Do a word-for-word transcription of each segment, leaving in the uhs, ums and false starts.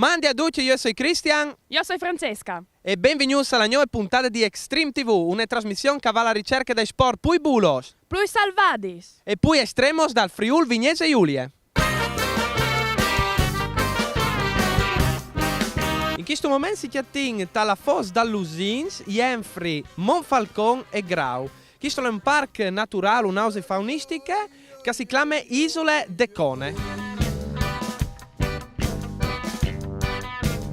Mandi a ducj, jo soi Cristian. Jo soi Francesca. E benvignûts a la gnove pontade di Extreme T V, une trasmission che va a la ricerche dai sport plui bulos, plui salvadis e plui estremos dal Friûl Vignesie Julie. In chistu moment si cjatìn ta la Fos dal Lusinç, jenfri Monfalcon e Grau. Chist al è un parc naturâl, une ause faunistiche, che si clame Isule de Cone.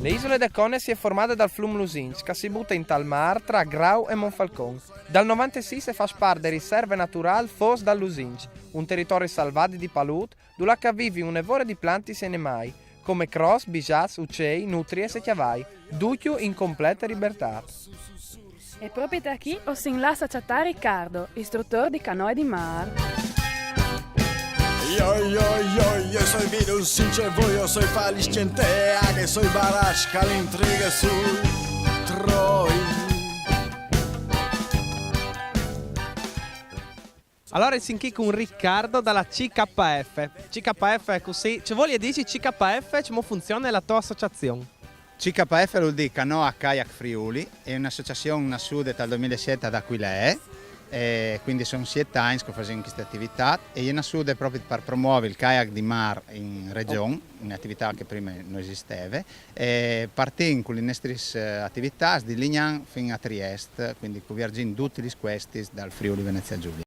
La Isule de Cone si è formade dal flum Lusinç, che si bute intal mâr tra Grau e Monfalcon. Dal novantesîs e fâs part de riserve naturâl Fos dal Lusinç, un teritori salvadi di palût, dulà che a vivin une vore di plantis e animâi, come cros, bisats, ucei, nutries e cjavai, ducju in complete libertât. E propit achì o sin lâts a cjatâ Riccardo, istrutôr di canoe di mâr. Jo, jo, jo, jo soi Vidus, sincer voi, jo soi fâ li scjente aghe, soi barasc, ca l'intrighe sui troi. Alore, sin chi cun Riccardo da la C K F. C K F, cussì, ce vûl dî C K F, cemût funzione la tô associazion? C K F al vûl dî Canoa Kayak Friuli, e je une associazion nassude tal doi mil e siet ad Aquilee, e cuindi a son siet agns che o fasìn cheste ativitât, e e je nassude propit par promuevi il kayak di mâr in regjon, une ativitât che prime no esisteve, e partìn cu lis nestris, eh, ativitâts di Lignan fin a Triest, cuindi che o viergìn dutis lis cuestis dal Friuli Venezia Giulia.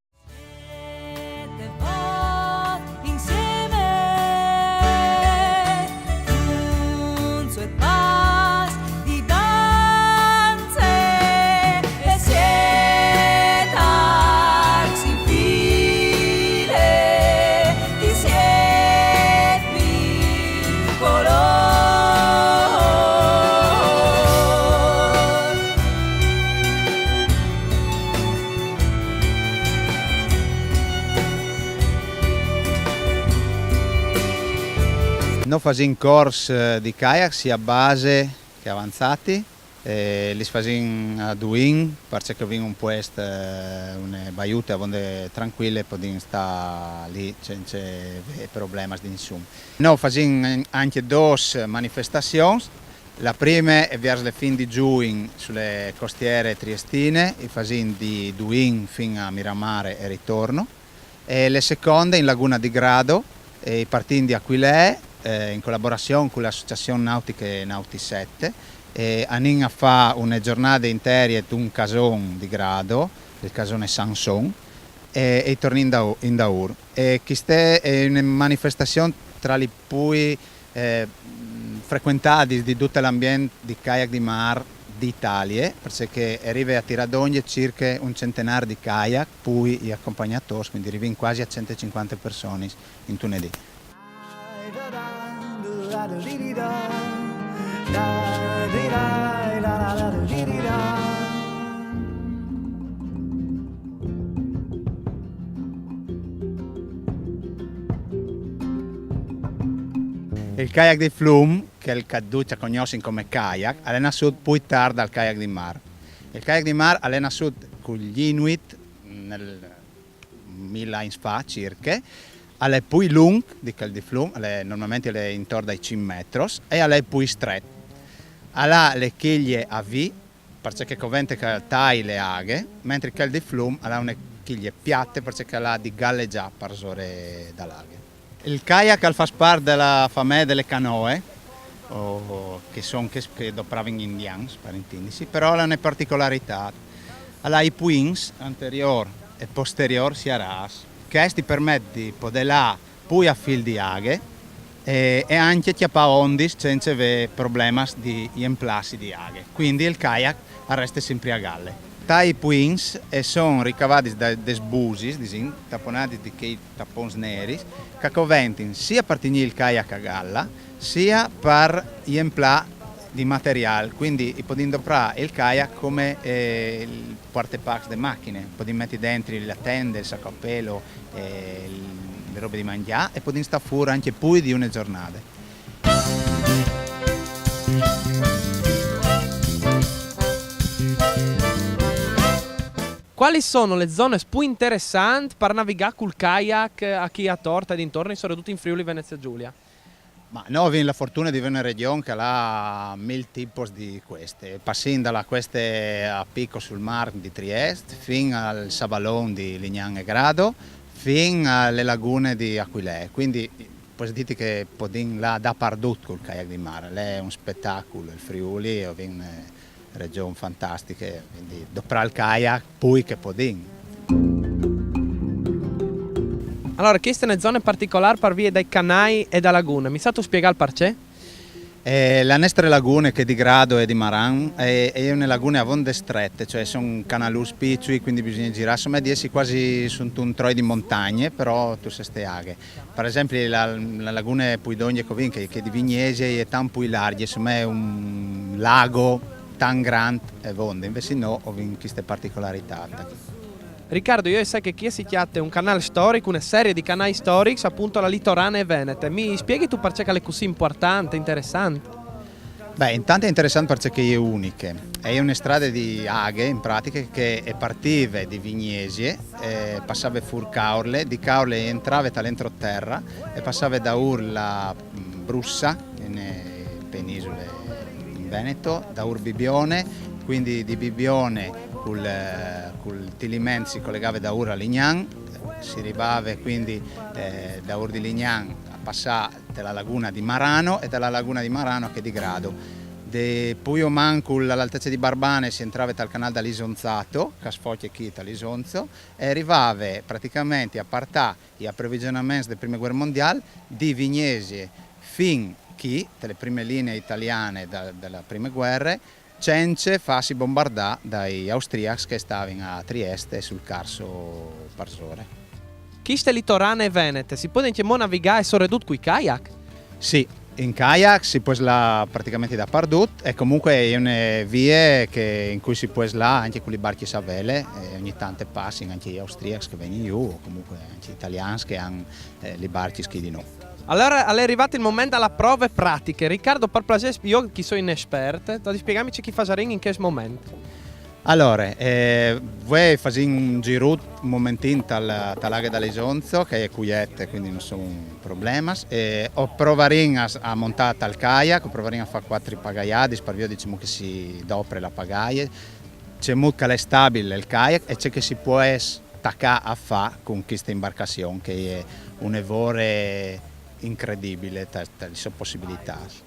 No fasìn cors, eh, di kayak, sia base che avanzati, e lis fasìn a duin, parcè che o vin un puest, eh, une baiute avonde trancuile, podìn stâ li cence vê problemas di nissun. No fasìn ancje dôs manifestazions, la prime e je viers le fin di Jugn su le costiere triestine, e fasìn di Duin fin a Miramare e ritorno, e le seconde in Laguna di Grado, e partìn di Aquilee, eh, in colaborazion cu la Associazion Nautiche Nautisette, e anìn a fâ une zornade interie d'un cason di Grado, il casone Sanson, e, e i tornìn in Dau-, in Daur. E cheste e je une manifestazion tra li plui, eh, frecuentadis di dut l'ambient di kayak di mâr di Italie, parcè che e rive a tirâ dongje cirche un centenâr di kayak, plui i acompagnatôrs, cuindi rivìn cuasi a cent e cincuante personis intune dì. Il kayak di flum, chel che ducj a cognossin come kayak, al è nassût plui tart dal kayak di mâr. Il kayak di mâr al è nassût cui Inuit nel mil agns fa cirche, al è plui lunc di chel di flum, al è, normalmentri al è intor dai cinc metris, e al è plui stret. Al à le chiglie a V, parcè che covente che al tai le aghe, mentri chel di flum al à une chiglie piate, parcè che al à di galegjâ parsore da la aghe. Il kayak al fâs part de la famee de le canoe, o che a son chês che a dopravin i indians, par intindisi, però al à une particolaritât. Al à i puints anteriôr e posteriôr siarâts. Chest i permet di podê lâ plui a fîl di aghe e, e ancje cjapâ ondis cence vê problemas di jemplâsi di aghe. Cuindi il kayak al reste simpri a gale. Tai puints a son ricavadis da, des busis, disìn, taponadis di chei tapons neris, che a coventin sia par tignî il kayak a gala, sia par jemplâ di materiâl. Cuindi i podìn doprâ il kayak come, eh, il puartepacs de machine, podìn meti dentri la tende, il saco a pelo, eh, il, le robe di mangjâ, e podìn stâ fûr ancje plui di une zornade. Cualis sono lis zonis plui interessants par navigâ cul kayak achì ator e dintorni, soredut in Friuli Venezia Giulia? Ma nô o vin la fortuna di vê une region che la à mil tipos di cueste. Passìn da la cueste a pico sul mar di Triest, fin al sabalon di Lignan e Grado, fin a le lagune di Aquilee. Quindi pues dite che podìn lâ dapardut cul caiac di mare. L'è un spetacul, il Friuli, o vin une region fantastiche, quindi doprâ il caiac, pui che podìn. Alore, cheste e je une zone particolâr par vie dai canâi e da lagune. Mi sâtu spiegâ il parcè? E la nestre lagune, chê di Grado e di Maran, e je une lagune avonde strete, cioè a son canalûts piçui, quindi bisugne zirâ, insome, di jessi cuasi suntun troi di montagne, però tu sês te aghe. Par esempli la, la lagune pui dongje che o vin, chê, chê di Vignesie, e je tant pui largje, insome, e je un lago tant grant e vonde, invezit nô o vin cheste particolaritât. Riccardo, jo o sai che chi si cjate un canâl storic, une serie di canâi storics, apont la Litoranee Venete. Mi spieghistu parcè che e je cussì impuartante, interessante? Beh, intant e je interessant parcè che e je uniche. E je une strade di aghe, in pratiche, che e partive di Vignesie, e passave fûr Caorle, di Caorle e jentrave tal entroterra e passave daûr la, mm, Brussa, in, eh, penisule in Veneto, daûr Bibione, quindi di Bibione cul, eh, cul Tiliment si colegave daûr a Lignan, si rivave quindi, eh, daûr di Lignan a passâ te la lagune di Marano e te la lagune di Marano a chê di Grado. De pui o mancul a l'altece di Barbane si jentrave tal canâl dal Isonzato, che al sfocje chi tal Isonzo, e e rivave pratichementri a puartâ i aprovigjonaments de prime vuere mondiâl di Vignesie fin chi, te le prime linee italiane da, de le prime vuere, cence fâsi bombardâ dai austriacs che a stavin a Trieste e sul Carso parsore. Cheste Litoranee Venete, si pues ancjemò navigâ e soredut cui caiac? Sì, in caiac si pues lâ pratichementri dapardut e comuncue e je une vie che, in cui si pues lâ ancje cu lis barcjis a vele, e ogni tant a passin ancje i austriacs che a vegnin jù, o comuncue ancje i talians che a àn, eh, lis barcjis chi di nô. Alore, al è rivât il moment de prove pratiche. Riccardo, par plasê, jo chi o soi inespert, tu âs di spiegâmi ce che o fasarìn in chest moment. Alore, eh, vuê o fasìn un zirut un momentin tal, tal aghe dal Isonzo, che e je cuiete, quindi no son problemas. E o provarìn a, a montâ tal caiac, o provarìn a fâ cuatri pagaiadis, par vie, disìn, che si dopre la pagaie, cemût che al è stabil il caiac e ce che si pues tacâ a fâ cun cheste imbarcazion, che e je une vore incredibile ta, ta lis sôs pussibilitâts.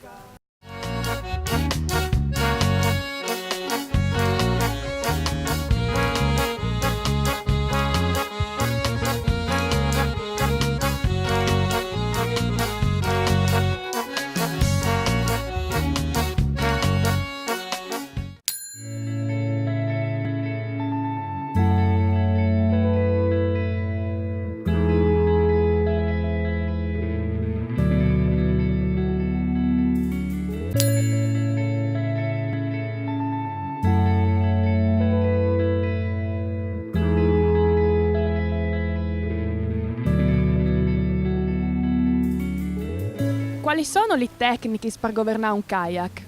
Cualis sono lis tecnichis par governâ un caiac?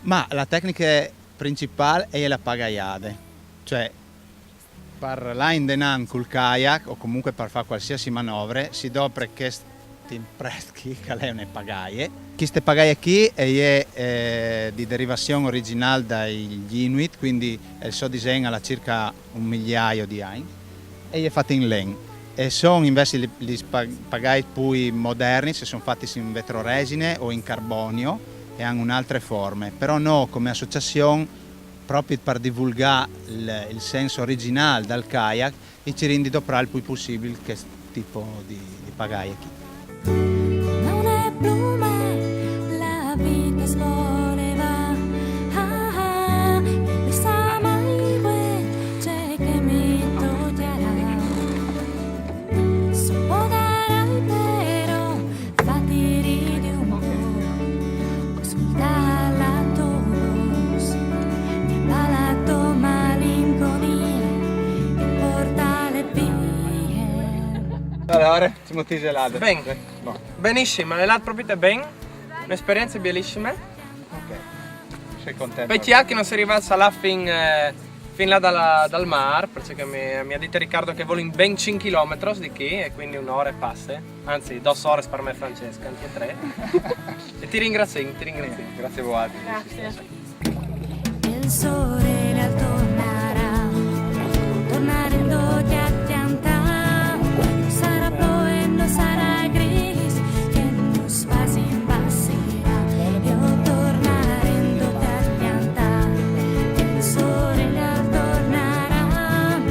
Ma la tecniche principâl e je la pagaiade, cioè par lâ indenant cul caiac o comuncue par fâ cualsiasi manovre si dopre chest imprest chi, che al è une pagaie. Cheste pagaie chi e je, eh, di derivazion origjinâl dai Inuit, quindi il so disen al à circa un migliaio di agns, e e je fate in len. E a son invezit lis, lis pa-, pagaiis plui modernis, a son fatis in vetroresine o in carbonio e a àn une altre forme. Però nô, come associazion, propit par divulgâ il, il sens origjinâl dal caiac, o cirìn di doprâ il plui pussibil chest tipo di, di pagaie chi. Come une plume la vite e svole e va, ah, ah, e no se sa mai vuê ce che mi tocjarà. Se o podarai però fâti ridi un pôc, scoltâ la tô vôs, cjapâ la tô malinconie e puartâle vie. Alore, semo tiselade. Ben. Benissim, al è lât propit ben. Une esperience bielissime. Ok. Soi content. Par cui che no si è rivâts a lâ fin, eh, Fin là dalla, dal mar, perché mi, mi ha detto Riccardo che vuole ben cinque chilometri di qui e quindi un'ora e passa, anzi, due ore per me, Francesca, anche tre. E ti ringrazio, ti ringrazio. Grazie a voi. Grazie. El sole al tornarà, tornarendo a piantar. Sarà ploendo, sarà gris, que nos fasin vacilar. Yo tornarendo a piantar. El sole al tornarà,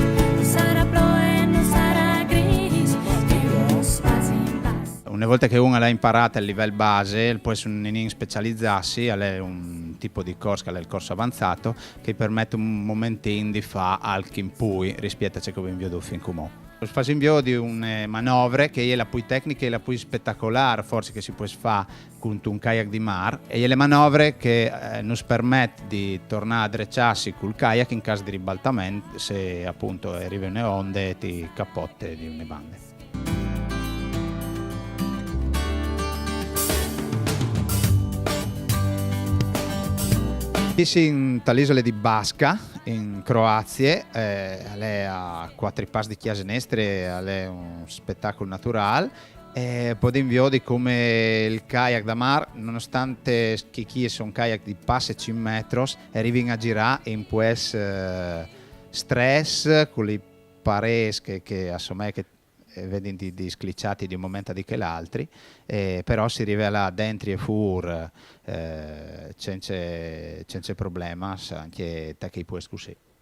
sarà ploendo, sarà gris, que nos fasin vacilar. Una volta che un l'ha imparato al livello base, poi su un ninin specializzarsi, è un tipo di corso che è il corso avanzato, che permette un momentin di fare alc in più rispetto a ciò che abbiamo visto fin come. Facciamo di una manovra che è la più tecnica e la più spettacolare, forse che si può fare con un kayak di mar, e le manovre che eh, nos permette di tornare a drecciarsi col kayak in caso di ribaltamento, se appunto arriva una onda e ti capotte di una banda. Qui si in tall'isola di Basca, in Croazia, eh, è a quattro passi di Chiasenestre, è un spettacolo naturale. E poi inviodi come il kayak da mar, nonostante che qui sono kayak di passe cinque metri, arrivano a girare in pues eh, stress con le paresi che, che assomiglia che eh, vedi di, di sclicciati di un momento di quell'altro, eh, però si rivela dentro e fuori eh, senza, senza problema, anche te che puoi così.